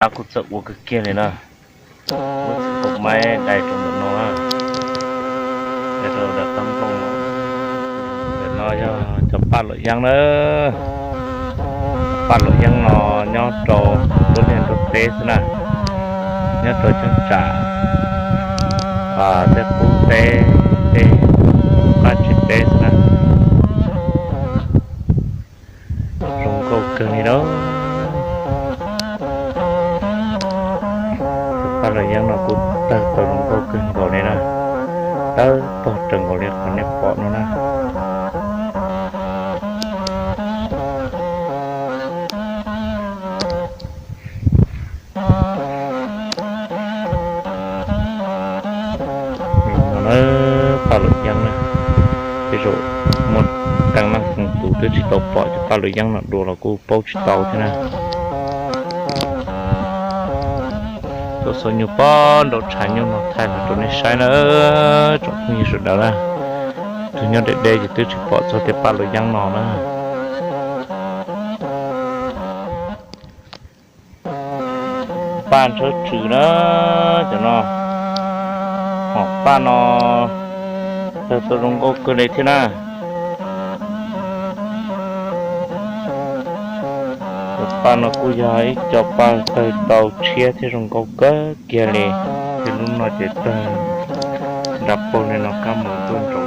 Kuj txawj ua kawg kiag li na. Muab txiv kaum maib dai rau ntawm no na, dai rau ntawm tsob ntoo no. Ntawm no yog cov paj luam yeeb na. Paj luam yeeb no nyob rau nruab liaj nruab teb xwb na, nyob rau cheeb tsam tej qub teb, tej qab tsev teb xwb na. Zoo nkauj kawg li na. Cov paj luam yeeb no kuj tawg tau zoo nkauj kawg nkaus li na, tawg tog raws nkaus li qhov nej pom no na. No na, paj luam yeeb na, tej zaum muaj teej leej xeev tus twb tsis tau pom cov paj luam yeeb no dua los kuj paub tsis tau thiab na. Txoj xub nyuj pob nraus tshav nyuj no thaij los rau nej saib na, tsoom phooj ywg sawv daws na. Tus nyob deb deb ces twb tsis pom txog tej paj luam yeeb no na. Paj ntshawb tswm na, cov no, hom paj no tawg tau zoo nkauj kawg li thiab na. Cov paj no kuj yog ib co paj tawg tau tshiab thiab zoo nkauj kawg kiag li. Ces lub no ces tawg nra paug li no, kab moos tuaj nraud.